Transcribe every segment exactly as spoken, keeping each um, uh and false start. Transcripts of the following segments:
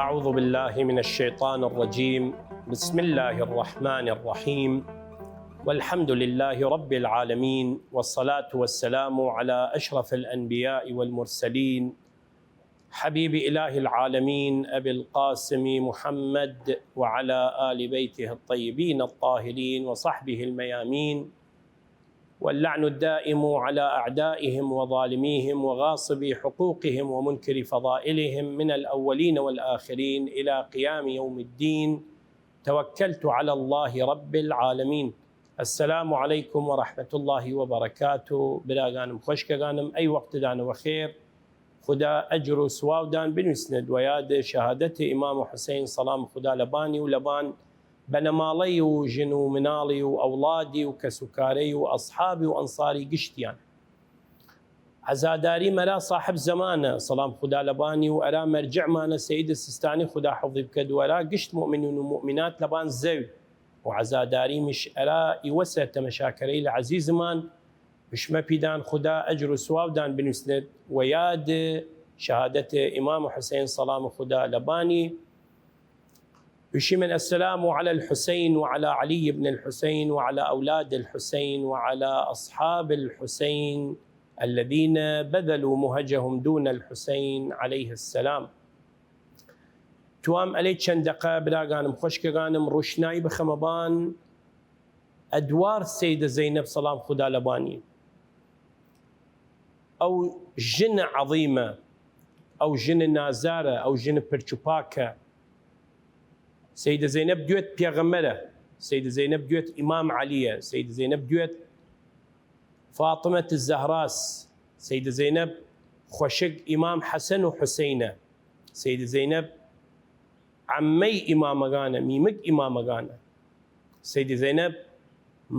أعوذ بالله من الشيطان الرجيم. بسم الله الرحمن الرحيم. والحمد لله رب العالمين، والصلاة والسلام على أشرف الأنبياء والمرسلين، حبيب إله العالمين أبي القاسم محمد وعلى آل بيته الطيبين الطاهرين وصحبه الميامين، واللعن الدائم على أعدائهم وظالميهم وغاصبي حقوقهم ومنكري فضائلهم من الأولين والآخرين إلى قيام يوم الدين. توكلت على الله رب العالمين. السلام عليكم ورحمة الله وبركاته. براگانم، خوەشکەگانم، ئەی وەختدان وەخێر. خودا ئەجر و سواودان بنویسنێد وە یاد شەهادەت ئیمام حوسەین، سەڵام خودا لەبانی و لەبان بەنەماڵەی و ژن و مناڵی و ئەوڵادی و کەس و کارەی و ئەسحابی و ئەنساری گشتیان. عەزاداری مەرا ساحب زەمانە، سەڵام خودا لەبانی و ئەرا مەرجعمانە سەید سستانی خودا حەفظی بکەد و ئەرا گشت موئمنین و موئمنات لەبان زەوی و عەزاداریمیش ئەرا ئیوەسە تەمەشاکەرەیل عەزیزمان. بشمە پیدان خودا ئەجر و سواودان بنویسنێد وە یاد شەهادەت ئیمام حوسەین سەڵام خودا لەبانی. بشیمن: السلام على الحسين وعلى علي بن الحسين وعلى أولاد الحسين وعلى أصحاب الحسين الذين بذلوا مهجهم دون الحسين عليه السلام. توام ئەلەی چەن دەقە، براگانم، خوەشکەگانم، روشنایی بخەمە بان ئەدوار سەیدە زەینەب سەڵام خودا لەبانی. ئەو ژنە عەظیمە، ئەو ژنە نازارە، ئەو ژنە پرچ و پاکە. سەیدە زەینەب دوێت پێغەمبەرە، سەیدە زەینەب دوێت ئیمام عەلیە، سەیدە زەینەب دوێت فاطمەت زەهراس، سەیدە زەینەب خوەشک ئیمام حەسەن و حوسەینە، سەیدە زەینەب عەممەی ئیمامەگانە، میمگ ئیمامەگانە. سەیدە زەینەب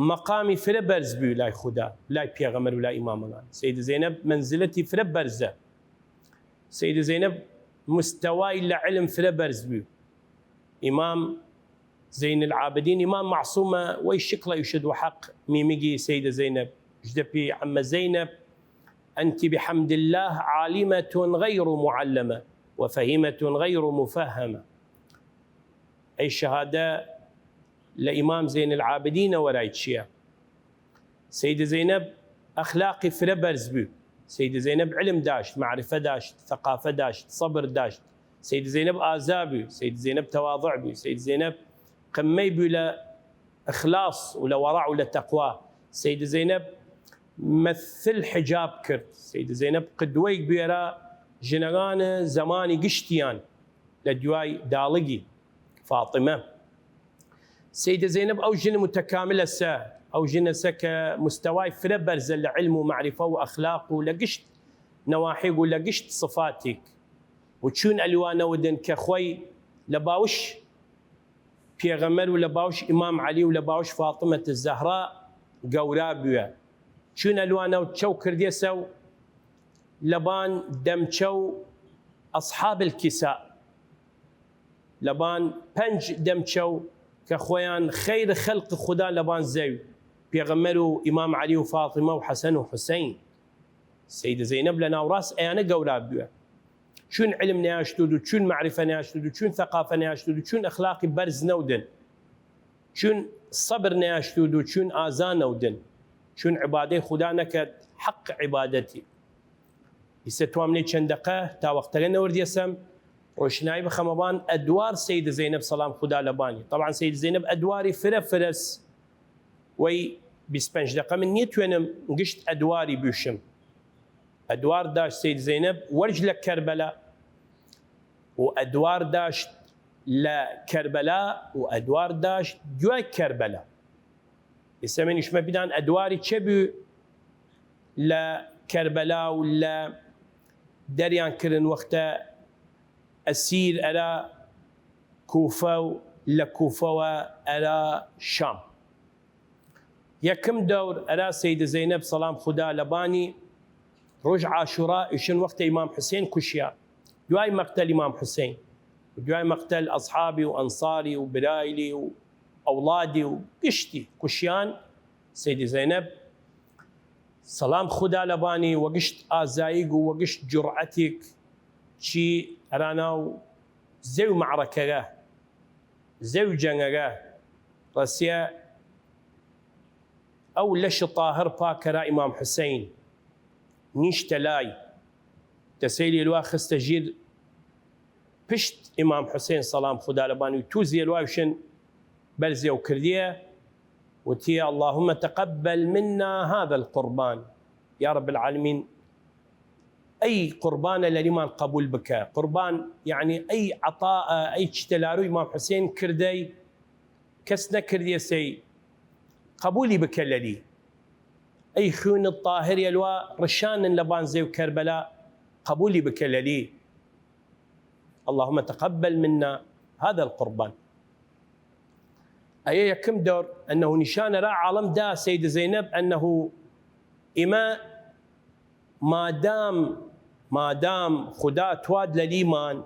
مەقامی فرە بەرز بوی لای خودا، لای پێغەمبەر و لای ئیمامەگان. سەیدە زەینەب مەنزلەتی فرە بەرزە. سەیدە زەینەب مستەوای لە علم فرە بەرز بوی. ئیمام زەین العابدین، ئیمام مەعسومە، وەی شکڵە ئیشد وە حەق میمگی سەیدە زەینەب، ژدەپی عەممە زەینەب: أنت بحمد الله عالمة غير معلمة وفهيمة غير مفهمة. ئەی شەهادە لە ئیمام زەین العابدینە وەرای چیە؟ سەیدە زەینەب ئەخلاقی فرە بەرز بوی. سەیدە زەینەب علم داشت، معرفە داشت، ثقافە داشت، صبر داشت. سەیدە زەینەب ئازا بوی. سەیدە زەینەب تەواضع بوی. سەیدە زەینەب قمەی بوی لە ئخلاص و لە وەڕع و لە تەقوا. سەیدە زەینەب مەثل حجاب کرد. سەیدە زەینەب قدوەیگ بوی ئەرا ژنەگانە زەمانی گشتیان لە دویای داڵگی فاطمە. سەیدە زەینەب ئەو ژنە متەکاملەسە، ئەو ژنەسە کە مستەوای فرە بەرزە لە علم و معرفە و ئەخلاق و لە گشت نەواحیگ و لە گشت صفاتیگ. و چوون ئەلوانەودن کە خوەی لە باوش پێغەمبەر و لە باوش ئیمام عەلی و لە باوش فاطمەت زەهرا گەورا بویە. چوون ئەلوانەو چەو کردیەسەو لەبان دەمچەو ئەصحاب الکساء، لەبان پەنج دەمچەو کە خوەیان خەیر خەلق خودا لەبان زەوی، پێغەمبەر و ئیمام عەلی و فاطمە و حەسەن و حوسەین. سەیدە زەینەب لە ناوڕاس ئەیانە گەورا بویە. چوون علم نیاشتود و چوون معرفە نیاشتود و چوون ثقافە نیاشتود و چوون ئەخلاقی بەرز نەودن، چوون صبر نیاشتود و چوون ئازا نەودن، چوون عبادەی خودا نەکەد حەق عبادەتی. ئیسە توام لەی چەن دەقە تا وەختەگە نەوردیەسەم روشنایی بخەمە بان ئەدوار سەیدە زەینەب سەڵام خودا لەبانی. طبعا سەیدە زەینەب ئەدواری فرە فرەس، وەی بیست پەنج دەقە من نیەتوێنم گشت ئەدواری بویشم. ئەدوار داشت سەید زەینەب وەرج لە کەربەلا، و ئەدوار داشت لە کەربەلا، و ئەدوار داشت دوای کەربەلا. ئیسە من ئیشمە بیدان ئەدواری چە بوی لە کەربەلا و لە دەریان کردن وەختە ئەسیر ئەرا کوفە و لە کوفەوە ئەرا شام. یەکم دەور ئەرا سەیدە زەینەب سەڵام خودا لەبانی، ڕوژ عاشورا ئیشن وەختە ئیمام حوسێن کوشیا، دوای مەقتەل ئیمام حوسێن و دوای مەقتەل ئەسحابی و ئەنساری و برایلی و ئەوڵادی و گشتی کوشیان، سەیدە زەینەب سەڵام خودا لەبانی وەگشت ئازاییگ و وەگشت جوڕعەتیگ چی ئەرا ناو زەو مەعرەکەگە، زەو جەنگەگە رەسیە، ئەو لەش تاهر پاک کەرا ئیمام حوسەین نیشتە لای، دەسەیلی لوا خستە ژیر پشت ئیمام حوسەین سەڵام خودا لەبانی و تووزیە لواوشن بەرزێ و کردیە، وتیە: اللهم تقبل منا هذا القربان، یا رب العالمین، ئەی قوربانە لەلیمان قەبول بکە. قوربان یەعنی ئەی عەتائە، ئەی چیتە لاروی ئیمام حوسەین کردەی، کەس نەکردیەسەی، قەبولی بکە لەلی. ئەی خوینت تاهر یە لوا ڕشانن لەبان زەو کەربەلا، قەبولی بکە لەلی. اللهم تقبل منا هذا القربان. ئەیە یەکم دەور، ئەنەهو نیشان ئەرا عاڵەم دا سەیدە زەینەب، ئەنەهو ئیمە مادام، مادام خودا تواد لەلیمان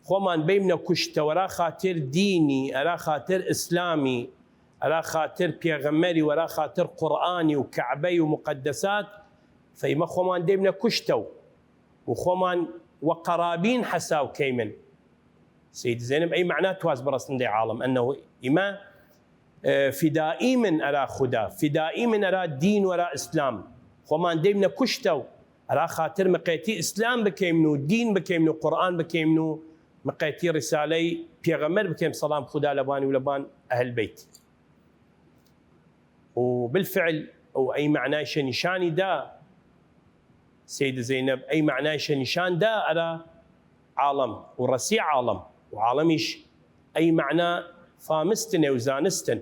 خوەمان بەیمنە کوشتەو ئەرا خاتر دینی، ئەرا خاتر ئسلامی، ئەرا خاتر پێغەمەری و ئەرا خاتر قورئانی و کەعبەی و مقەدەسات، فەیمە خوەمان دەیمنە کوشتەو و خوەمان وە قەرابین حەساو کەیمن. سەید زەینەب ئەی مەعنا تواس بڕەسن دەی عاڵەم، ئەنەهو ئیمە فدائیمن ئەرا خودا، فدائیمن ئەرا دین و ئەرا ئسلام. خوەمان دەیمنە کوشتەو ئەرا خاتر مقەیەتی ئسلام بکەیمن و دین بکەیمن و قورئان بکەیمن و مقەیەتی ڕسالەی پێغەمەر بکەیم سەڵام خودا لەبانی و لەبان ئەهل بەیت. و بالفعل ئەو ئەی مەعنایشە نیشانی دا سەید زەینەب، ئەی مەعنایشە نیشان دا ئەرا عاڵەم و ڕەسی عاڵەم و عاڵەمیش ئەی مەعنا فامستنێ و زانستن.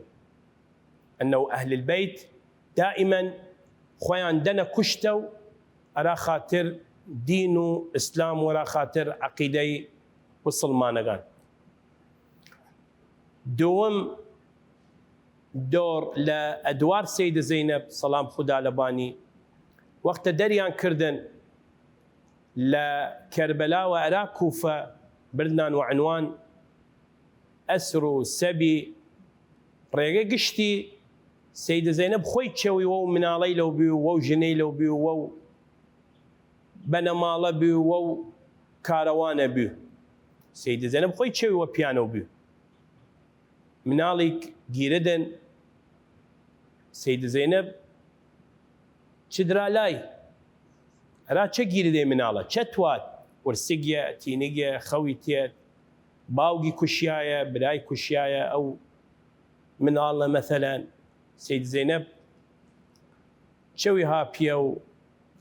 ئەنەو ئەهل البەیت دائیمەن خوەیان دەنە کوشتەو ئەرا خاتر دین و ئسلام و ئەرا خاتر عەقیدەی مسڵمانەگان. دووم دۆڕ لە ئەدوار سەیدە زەینەب سەڵام خودا لەبانی وەختە دەریان کردن لە کەربەلاوە ئەرا کوفە بردنان وە عەنوان ئەسر و سەبی. ڕێگە گشتی سەیدە زەینەب خوەی چەوی وەو مناڵەیلەو بی و وەو ژنەیلەو بی و وەو بەنەماڵە بی و وەو کارەوانە بی. سەیدە زەینەب خوەی چەوی وە پیانەو بی. مناڵیگ گیردن، سەید زەینەب چ درا لای، ئەرا چە گیردێ مناڵە، چە تواد، ورسگیە، تینگیە، خەوی تیەت، باوگی کوشیایە، برای کوشیایە، ئەو مناڵە مەسەلەن سەید زەینەب چەوی ها پیە و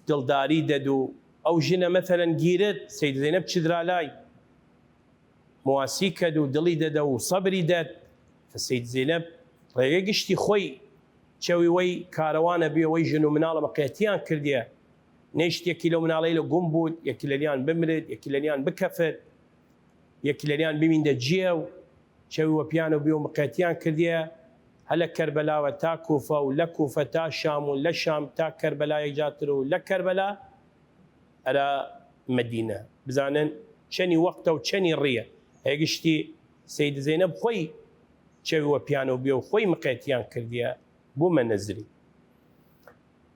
دڵداری دەد و ئەو ژنە مەسەلەن گیرد، سەید زەینەب چ درا لای. مواسی کەد و دڵی دەدە و سەبری دەد. فە سەید زەینەب ڕێگەی گشتی خوەی چەوی وەی کارەوانە بی، وەی ژن و مناڵە مقەیەتیان کردیە. نەیشت یەکی لەو مناڵەیلە گوم بوود، یەکی لەلیان بمرد، یەکی لەلیان بکەفت، یەکی لەلیان بمیندە جیە و چەوی وە پیانەو بی و مقەیەتیان کردیە. هە لە کەربەلاوە تا کوفە و لە کوفە تا شام و لە شام تا کەربەلا یەکجاتر و لە کەربەلا ئەرا مەدینە. بزانن چەنی وەختە و چەنی ڕیە. هەیە گشتی سەید زەینەب خوەی چەوی وە پیانەو بیە و خوەی مقەیەتیان کردیە بوومە نەزری.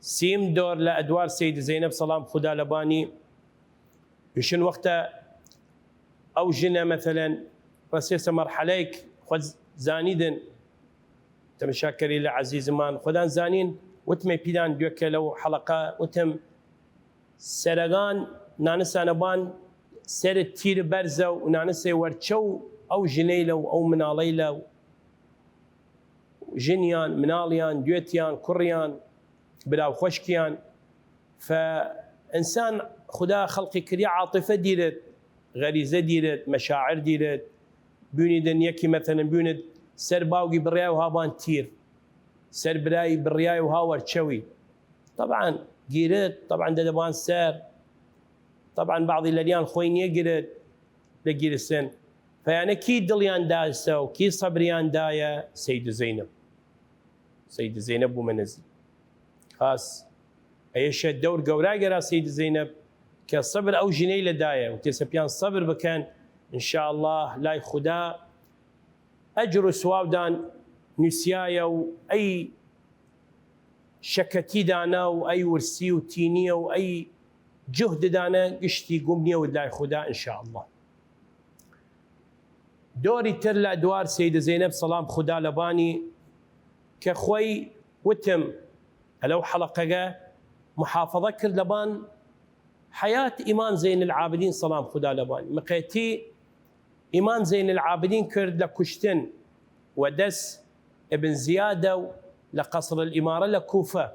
سیم دۆر لە ئەدوار سەید زەینەب سەڵام خودا لەبانی، ئیشن وەختە ئەو ژنە مەسەلەن ڕەسێسە مەرحەلەیگ خوەد زانیدن، تەمەشاکەری لە عەزیزمان خوەدان زانین، وتمێ پیدان دوێکە لەو حەڵەقە، وتم سەرەگان نانسانە بان سەر تیر بەرزە و نانسێ وەرچەو ئەو ژنەیلە و ئەو مناڵەیلە و ژنیان، مناڵیان، دوێتیان، کوڕیان، براو خوەشکیان. فە ئنسان خودا خەڵقی کریا عاطفە دیرێت، غەریزە دیرێت، مەشاعر دیرێت. بوینیدن یەکی مەتەنن بوینت سەر باوگی بڕیای و هابان تیر، سەر برای بڕیای و هاوەر چەوی. طبعا گیرد، طبعا دە دەبان سەر، طبعا بعضی لەلیان خوەی نیەگرد لە گیرسن. فەیانە کی دڵیان داسە و کی سەبریان دایە؟ سەید زەینەب. سەید زەینەب بوومە نزی. خاس ئەیشە دەور گەوراگەرا سەید زەینەب کە سەبر ئەو ژنەی لە دایە و تێسە پیان سەبر بکەن، ان شاء الله لای خودا ئەجر و سواودان نووسیایە و ئەی شەکەتی دانە و ئەی ورسی و تینیە و ئەی جهد دانە گشتی گوم نیەود لای خودا ان شاء الله. دۆری تر لە دوار سەیدە زەینەب سەڵام خودا لەبانی کە خوەی وتم ئەلەو حەڵەقەگە محافەڵە کرد لەبان حەیات ئیمام زەین العابدین سەڵام خودا لەبانی مقەتی ئیمام زەین العابدین کرد لە کوشتن وە دەس ئبن زیادە و لە قەسر الئیمارە لە کوفە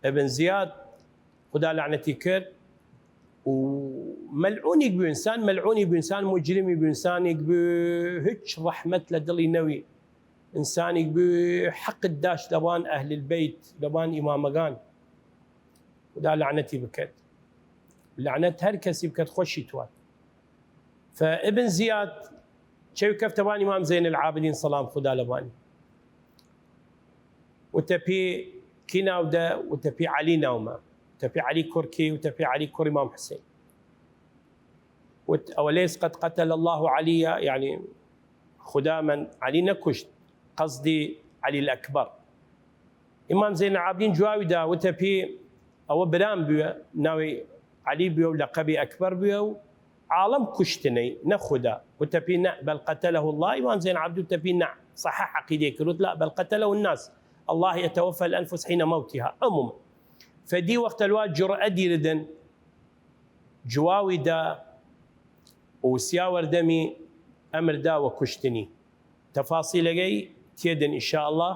ئبن زیاد خودا لەعنەتی کرد و مەلعونیگ بوو ئنسان، مەلعونیگ بوو ئنسان، مجرمی بوو ئنسانیگ بوو هچ ڕەحمەت لە دڵی نەوی، ئنسانیگ بوو حەقد داشت لەبان ئەهل البەیت، لەبان ئیمامەگان. خودا لەعنەتی بکەد، لەعنەت هەر کەسی بکەد خوەشی تواد. فە ئبن زیاد چەوی کەفتە بان ئیمام زەین العابدین سەڵام خودا لەبانی وتە پی کی ناو دە؟ وتە پی عەلی ناومە. وتە پی عەلی کوڕ کی؟ وتە پی عەلی کوڕ ئیمام حسین. وت ئەوەلیس قد قتل الله علیە، یعنی خودا من عەلی نەکوشت، قەسدی عەلی الأکبر. ئیمام زەین العابدین جواوی دا وتە پی ئەوە برام بویە، ناوی عەلی بویە و لەقەبی ئەکبەر بویە و عاڵەم کوشتنەی، نە خودا. وتە پی نە، بل قتله الله. ئیمام زەین عابدین وتە پی نە، صحح عەقیدەی کرد، وت لا، بل قتله الناس، الله يتوفى الأنفس حين موتها. عموما فەدی وەختە لوا جرئە دیردن جواوی دا و وسیا وەردەمی ئەمر دا وە کوشتنی. تەفاسیلەگەی تیەێدن ان شاء الله.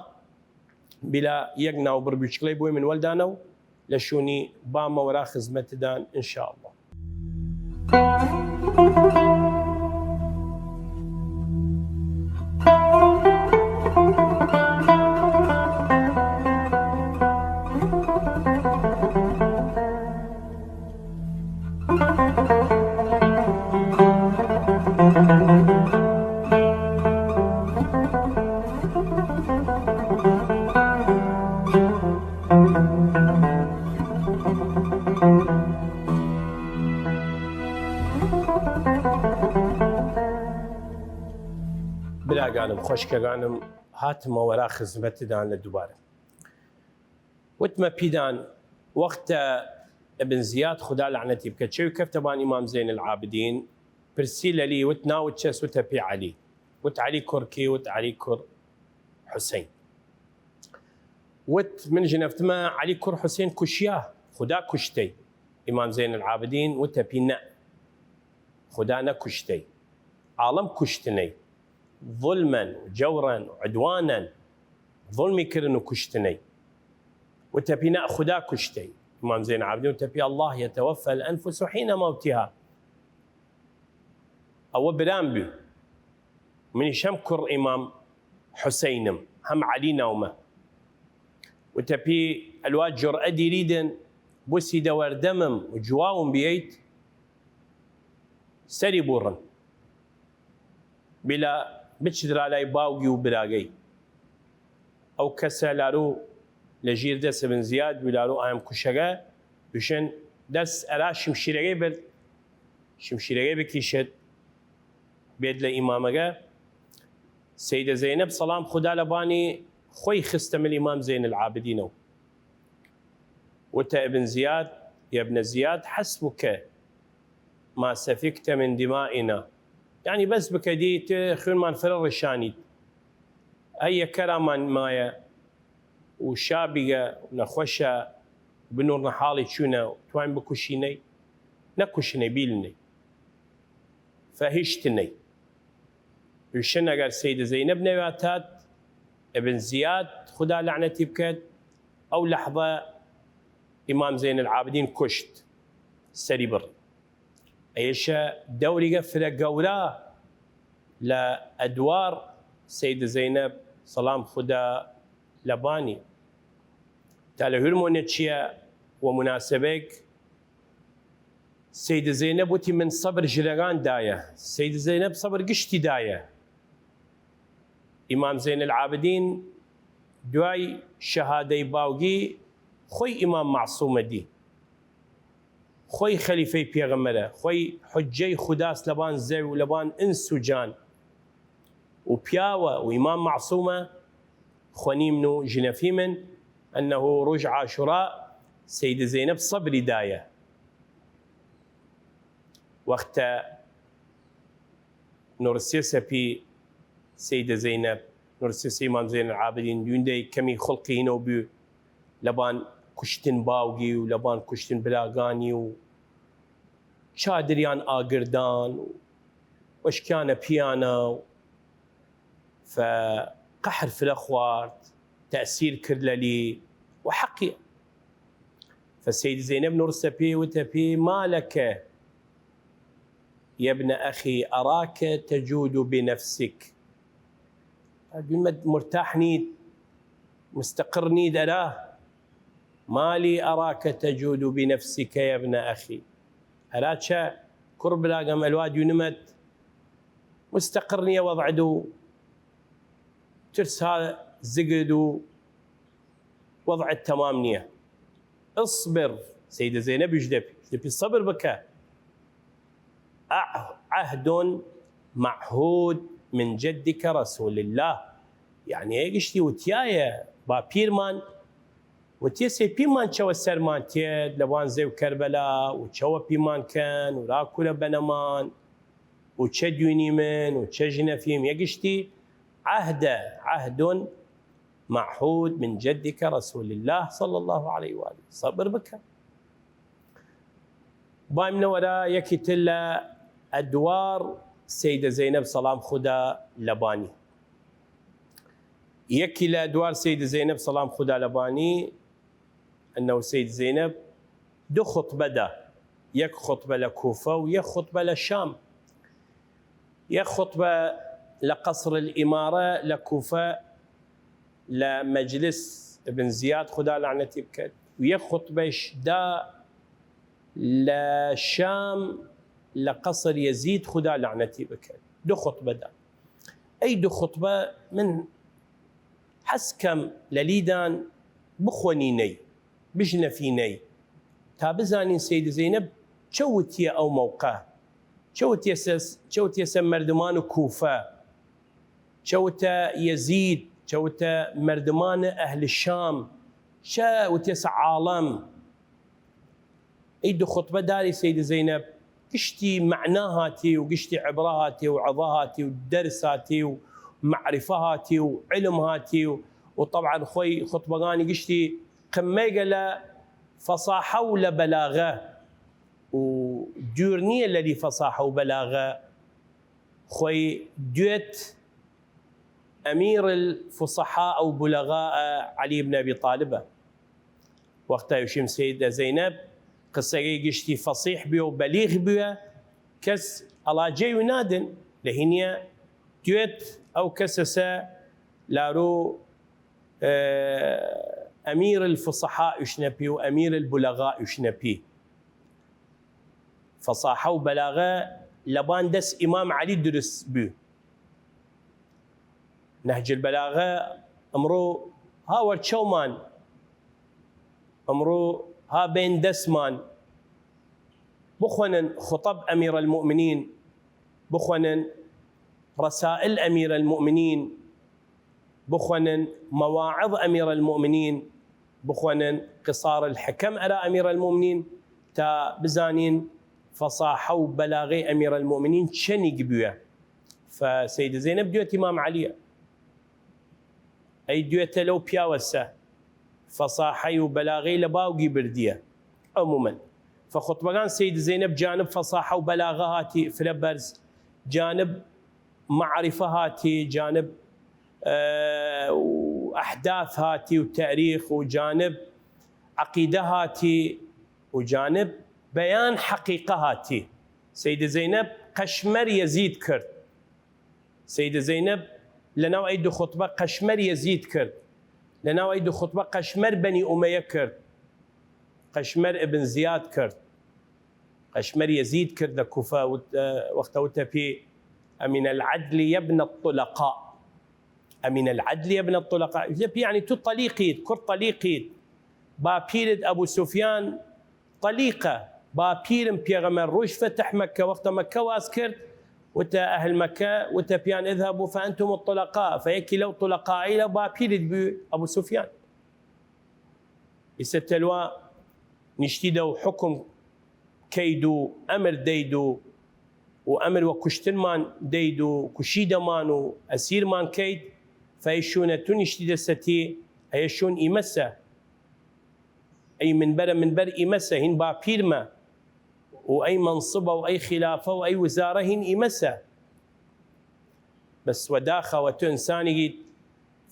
بیلا یەک ناو بڕ بچکڵەی بوی من وەلدانە و لە شوونی بامە وەرا خزمەتدان ان شاء الله. براگانم، خوەشکەگانم، هاتمە وەرا خزمەتدان لە دووبارە. وتمە پیدان، وەختە ئبن زیاد خودا لەعنەتی بکە چەوی کەفتە بان ئیمام زەین العابدین، پرسی لەلی، وت ناوت چەس؟ وتە پی عەلی. وت عەلی کوڕ کی؟ وت عەلی کوڕ حوسین. وت من ژنەفتمە عەلی کوڕ حوسین کوشیا، خودا کوشتەی. ئیمام زەین العابدین وتە پی نە، خودا نەکوشتەی، عاڵەم کوشتنەی، ظلمەن و جەورەن و عدوانەن، ظلمی کرن و کوشتنەی. وتە پی نە، خودا کوشتەی. ئیمام زەین عابدین وتە پی الله يتوفى الأنفس حين موتها. ئەوە برام بوی، منیش هەم کوڕ ئیمام حوسینم، هەم عەلی ناومە. وتە پی ئەلوا جرئە دیریدن بوسی دە وەردەمم و جواوم بیەیت، سەری بوڕن بیلا بچدرا لای باوگی و براگەی. ئەو کەسە لارو لە ژیر دەس ئبن زیاد بوی لارو ئایم کوشەگە، دوشن دەس ئەرا شمشیرەگەی برد، شمشیرەگەی بکیشد بێد لە ئیمامەگە. سەیدە زەینەب سەڵام خودا لەبانی خوەی خستە مل ئیمام زەین العابدینەو. وتە ئبن زیاد، يا ابن زياد، حسبك ما سفكت من دمائنا. یعنی بەس بکە دی ت خوینمان فرە ڕشانید. ئەی یەکەرامان مایە و شابیگە و نەخوەشە بنوڕنە حاڵی چوونە توان بکوشینەی؟ نەکوشنەی، بیلنەی. فە هیشتنەی. ویشن ئەگەر سەیدە زەینەب نەواتات، ئبن زیاد خودا لەعنەتی بکەد، ئەو لەحظە ئیمام زەین العابدین کوشت، سەری بڕ. ئەیشە دەوریگە فرە گەورا لە ئەدوار سەیدە زەینەب سەڵام خودا لەبانی. تا لە هورمۆنە چیە وە موناسبەیگ سەیدە زەینەب وتی، من سەبر ژنەگان دایە. سەیدە زەینەب سەبر گشتی دایە. ئیمام زەینەلعابدین دویای شەهادەی باوگی خوەی ئیمام مەعسومە دی، خوەی خەلیفەی پێغەمبەرە، خوەی حوجەی خوداس لەبان زەو و لەبان ئنس و جان، و پیاوە و ئیمام مەعسومە، خوەنیمن و ژنەفیمن، ئەنەهو روژ عاشورا سەیدە زەینەب سەبری دایە. وەختە نوڕسێسە پی سەیدە زەینەب، نوڕسێسە ئیمام زەینەلعابدین، دوین دەی کەمی خڵقی هینەو بی لەبان کوشتن باوگی و لەبان کوشتن براگانی و چادریان ئاگردان و وەشکیانە پیانە و فە قەحر فرە خوارد، تەئسیر کرد لەلی و حەقی. فە سەید زەینەب نوڕسە پی وتە پی، ما لەکە یەبنە ئەخی ئەڕاکە تەجود بنەفسک. دوینمە مرتاح نید، مستقر نید ئەرا، ما لی ئەڕاکە تەجود بنەفسک یەبنە ئەخی. ئەرا چە کوڕ براگەم ئەلوا دوینمەت مستقر نییە وەضعد و ترس ها زگد و وەضعد تەمام نییە. اصبر، سەیدە زەینەب ژدەپی، ژدەپی سەبر بکە. عه-، عهد معهود من جدك رسول الله. یعنی، ئەی گشتی وتیایە، باپیرمان وتیە سەی پیمان چەوە سەرمان تێد لەبان زەو کەربەلا و چەوە پیمان کەن و راکورە بەنەمان و چە دوینیمن و چە ژنەفیم. یە گشتی عهدە، عهد معهود من جدك رسول الله صلی الله عليه و آله. سەبر بکە. بایم نەوەرە یەکی تر لە ئەدوار سەیدە زەینەب سەڵام خودا لەبانی. یەکی لە ئەدوار سەیدە زەینەب سەڵام خودا لەبانی، ئەنەو سەید زەینەب دو خوتبە دا، یەک خوتبە لە کوفە و یەک خوتبە لە شام. یەک خوتبە لە قەسر الئیمارە لە کوفە، لە مەجلس ابن زیاد خودا لەعنەتی بکەد، و یەک خوتبەش دا لە شام لە قەسر یەزید خودا لەعنەتی بکەد. دو خوتبە دا. ئەی دو خوتبە من حەز کەم لەلیدان بخوەنینەی، بژنەفینەی، تا بزانین سەید زەینەب چە وتیە ئەو مەوقە، چە وتیەسە، چە وتیەسە مەردمان کوفە، چە وتە یەزید، چە وتە مەردمان ئەهل شام، چە وتیەسە عاڵەم. ئی دو خوتبە داری سەید زەینەب گشتی مەعنا هاتی و گشتی عبرە هاتی و عظە هاتی و دەرس هاتی و معرفە هاتی و علم هاتی و، و طبعا خوەی خوتبەگانی گشتی قمەیگە لە فەساحە و لە بەلاغە و دویر نییە لەلی فەساحە و بەلاغە. خوەی دوێت ئەمیر الفصحاء و بولەغاء عەلی بن ئەبی تاڵبە. وەختا یوشیم سەیدە زەینەب قسەگەی گشتی فەسیح بیە و بەلیغ بیە، کەس ئەڵاجەی و نادن لە هینیە دوێت ئەو کەسەسە لارو، ئە، ئەمیر الفصحاء ئوشنەپی و ئەمیر البولەغاء ئوشنەپی. فەساحە و بەلاغە لەبان دەس ئیمام عەلی دروس بوی. نەهج البەلاغە ئمڕوو ها وەرچەومان، ئمڕوو ها بین دەسمان. بخوەنن خطب امیر المؤمنین، بخوەنن رسائل امیر المؤمنین، بخوەنن مواعظ امیر المؤمنین، بخوەنن قصار الحکم ئەرا امیر المؤمنین، تا بزانین فەساحە و بەلاغەی امیر المؤمنین چەنیگ بویە. فە سەید زەینەب دوێت ئیمام عەلیە، ئەی دوێتە لەو پیاوەسە، فەساحەی و بەلاغەی لە باوگی بردیە. عمومەن فە خوتبەگان سەید زەینەب جانب فەساحە و بەلاغە هاتی فرە بەرز، جانب معرفە هاتی، جانب، ئە، و ئەحداث هاتی و تاریخ و جانب عەقیدە هاتی و جانب بەیان حەقیقە هاتی. سەید زەینەب قەشمەر یەزید کرد. سەید زەینەب لەناو ئەی دو خوتبە قەشمەر یەزید کرد، لەناو ئەی دو خوتبە قەشمەر بەنی ئومەیە کرد. قەشمەر ئبن زیاد کرد، قەشمەر یەزید کرد لە کوفە، وت-، وەختە وتە پی: «أمن العدل يا ابن الطلقاء»، «أمن العدل يا ابن الطلقاء»، وتە پی یەعنی تو تەلیقید، کوڕ تەلیقید، باپیرد ئەبو سوفیان تەلیقە، باپیرم پیەغەمەر رووژ فەتح مەککە، وەختە مەککە واز کرد، وتە ئەهل مەککە، وتە پیان: «اذهبوا فأنتم الطلقاء»، فە یەکی لەو طلقائیلە باپیرد بوی ئەبو سوفیان. ئیسە تەلوا نیشتیدە و حکم کەید و ئەمر دەید و، و ئەمر وە کوشتنمان دەید و کوشیدەمان و ئەسیرمان کەید، فەی شوونە تو نیشتیدەسەتی، ئەیە شوون ئیمەسە، ئەی منبەرە منبەر ئیمەسە، هین باپیرمە، و ئەی مەنسبە و ئەی خلافە و ئەی وزارە هین ئیمەسە. بەس وەداخەوە تو ئنسانیگیت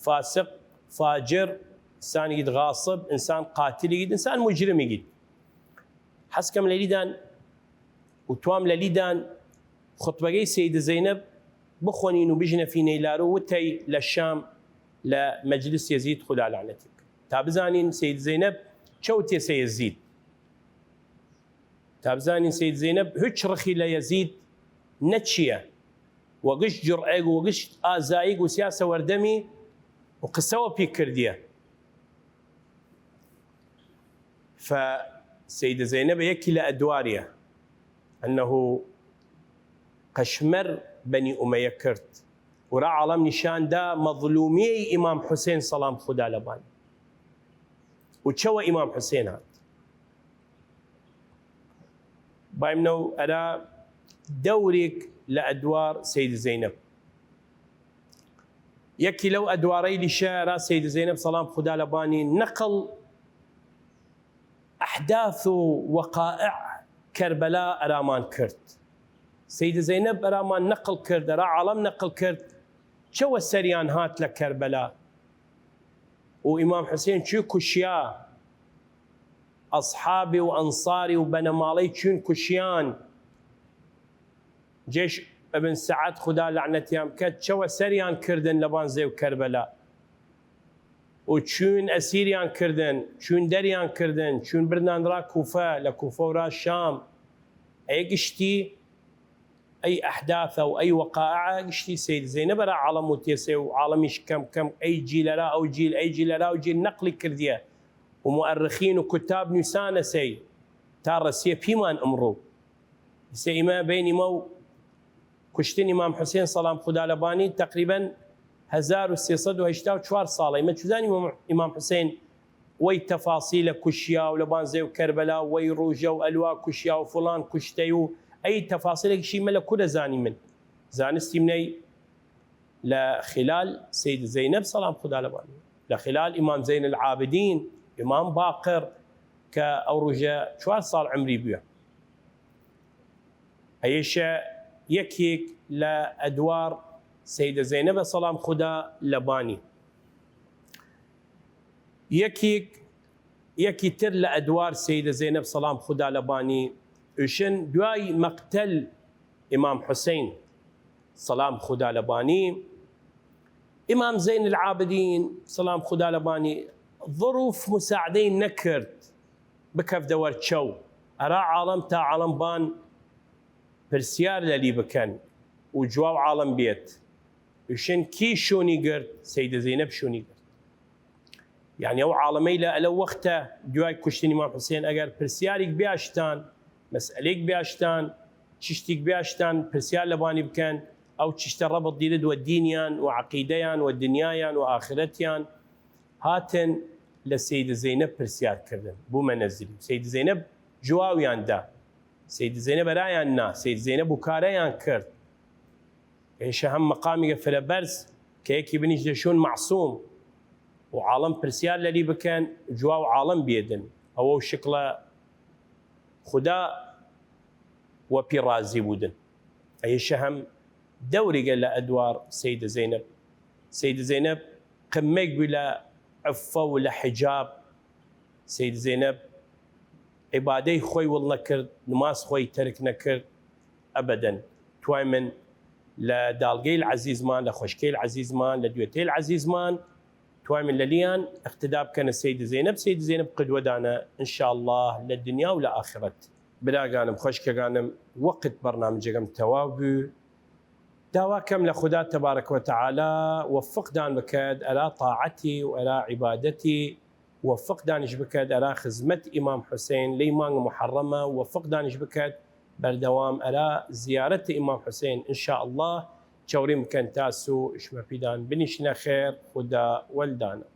فاسق، فاجر، ئنسانیگیت غاصب، ئنسان قاتلیگیت، ئنسان مجرمیگیت. حەز کەم لەلیدان و توام لەلیدان خوتبەگەی سەیدە زەینەب بخوەنین و بژنە فینەی لارو وتەی لە شام لە مەجلس یەزید، خودا لەعنەتی بکە، تا بزانین سەید زەینەب چەو تێسە یەزید. تا بزانین سەید زەینەب هوچ رخی لە یەزید نەچیە، وە گشت جرئەیگ و وە گشت ئازاییگ و سیاسە وەردەمی و قسە وەپی کردیە. فە سەیدە زەینەب یەکی لە ئەدواریە، ئەنەهو قەشمەر بەنی ئومەیە کرد، و را عاڵەم نیشان دا مەظلومیەی ئیمام حوسێن سەڵام خودا لەبان، و چەوە ئیمام حوسێن هات. بایم نەو ئەرا دەوریگ لە ئەدوار سەید زەینەب. یەکی لەو ئەدوارەیلیشە ئەرا سەید زەینەب سەڵام خودا لەبانی نەقڵ ئەحداث و وەقائع کەربەلا ئەرامان کرد. سەید زەینەب ئەرامان نەقڵ کرد، ئەرا عاڵەم نەقڵ کرد، چەوە سەریان هات لە کەربەلا، و ئیمام حوسێن چوی کوشیا، ئەصحابی و ئەنصاری و بەنەماڵەی چوین کوشیان. جێش ئبن سەعد خودا لەعنەتیان بکەد، چەوە سەریان کردن لەبان زێو کەربەلا، و چوین ئەسیریان کردن، چوین دەریان کردن، چوین بردنان را کوفە، لە کوفە و را شام. ئەی گشتی ئەی ئەحداثە و ئەی وەقائعە گشتی سەید زەینەب ئەرا عاڵەم و تێسێ و عاڵەمیش کەم کەم ئەی جیل ئەرا ئەو جیل، ئەی جیل ئەرا ئەو جیل نەقڵی کردیە، و مؤرخین و کوتاب نویسانەسەی تا رەسیە پیمان ئمڕوو. ئیسە ئیمە بەین ئیمە و کوشتن ئیمام حوسێن سەڵام خودا لەبانی تەقریبەن هەزار و سێ سەد و هەشتا و چوار ساڵە. ئیمە چوزان ئیمام، ئیمام حوسێن وەی تەفاسیلە کوشیا و لەبان زێو کەربەلا وەی رووژە و ئەلوا کوشیا و فڵان کوشتەی و ئەی تەفاسیلەگشی مە لە کورە زانیمن؟ زانستیمنەی لە خلال سەید زەینەب سەڵام خودا لەبانی، لە خلال ئیمام زەین العابدین، ئیمام باقر، کە ئەو رووژە چوار ساڵ عمری بویە. ئەیشە یەکیگ لە ئەدوار سەیدە زەینەبە سەڵام خودا لەبانی. یەکیگ، یەکی تر لە ئەدوار سەیدە زەینەب سەڵام خودا لەبانی، ئوشن دوای مەقتەل ئیمام حوسەین سەڵام خودا لەبانی، ئیمام زەین العابدین سەڵام خودا لەبانی ظروف مساعدەی نەکرد بکەفدە وەر چەو ئەرا عاڵەم تا عاڵەم بان پرسیار لەلی بکەن و جواو عاڵەم بێت. ئوشن کی شوونی گرد؟ سەیدە زەینەب شوونی گرد. یعنی ئەو عاڵەمەیلە ئەلە وەختە دویای کوشتن ئیمام حوسێن ئەگەر پرسیاریگ بیاشتان، مەسئەلەیگ بیاشتان، چشتیگ بیاشتان پرسیار لەبانی بکەن، ئەو چشتە رەبط دیرد وە دینیان و عەقیدەیان و دنیایان و ئاخرەتیان، هاتن لە سەیدە زەینەب پرسیار کردن، بوومە نەزری. سەیدە زەینەب جواویان دا. سەیدە زەینەب ئەرایان نا، سەیدە زەینەب وکارەیان کرد. ئێشە هەم مەقامیگە فرە بەرز کە یەکی بنیشدە شوون مەعسووم و عاڵەم پرسیار لەلی بکەن، جواو عاڵەم بیەدن. ئەوەو شکڵە خودا وەپی رازی بوودن. ئەیشە هەم دەوریگە لە ئەدوار سەیدە زەینەب. سەیدە زەینەب قمەیگ بوی لە عفە و لە حجاب. سەید زەینەب عیبادەی خوەی وڵ نەکرد، نماز خوەی تەرک نەکرد ئەبەدەن. توایمن لە داڵگەیل عەزیزمان، لە خوەشکەیل عەزیزمان، لە دوێتەیل عەزیزمان، توایمن لەلیان ئەقتدا بکەنە سەید زەینەب. سەید زەینەب قدوە دانە، ان شاء اللە، لە دنیا و لە ئاخرەت. براگانم، خوەشکەگانم، وەقت بەڕنامجەگەم تەواو بوی. داوا کەم لە خودا تەبارەک وتەعالا وەفقدان بکەد ئەرا تاعەتی و ئەرا عیبادەتی، وەفقدانیش بکەد ئەرا خزمەت ئیمام حوسین لەی مانگ محەڕەمە، وەفقدانیش بکەد بەردەوام ئەرا زیارەت ئیمام حوسین. ان شاء اللە چەوڕیم بکەن تا سوو شمە پیدان بنیشنە خێر. خودا وەلدانە.